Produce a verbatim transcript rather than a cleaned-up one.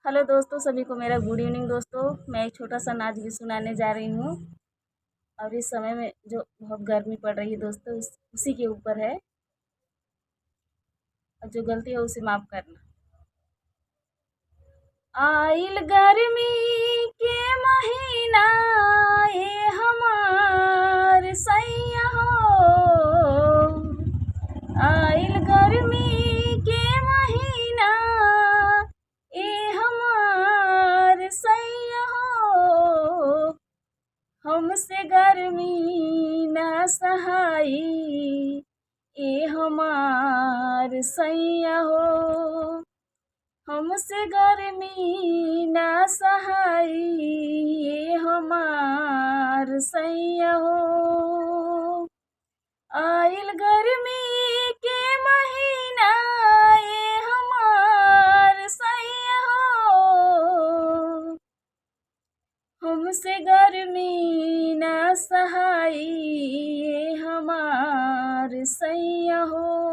हेलो दोस्तों, सभी को मेरा गुड इवनिंग दोस्तों। मैं एक छोटा सा नाच गीत सुनाने जा रही हूँ और इस समय में जो बहुत गर्मी पड़ रही है दोस्तों, उस, उसी के ऊपर है। और जो गलती है उसे माफ़ करना। आइल गर्मी के महीना, ए हमार सैया हो। आइल गर्मी के महीना, ए हमार सैया हो। हमसे गर्मी ना सहाई, ए हमार सैया हो। हमसे गर्मी ना सहाई, ए हमार सैया हो। आइल गर्मी के महीना, ए हमार सैया हो। हमसे गर्मी ना सहाई, ए हमार सैया हो।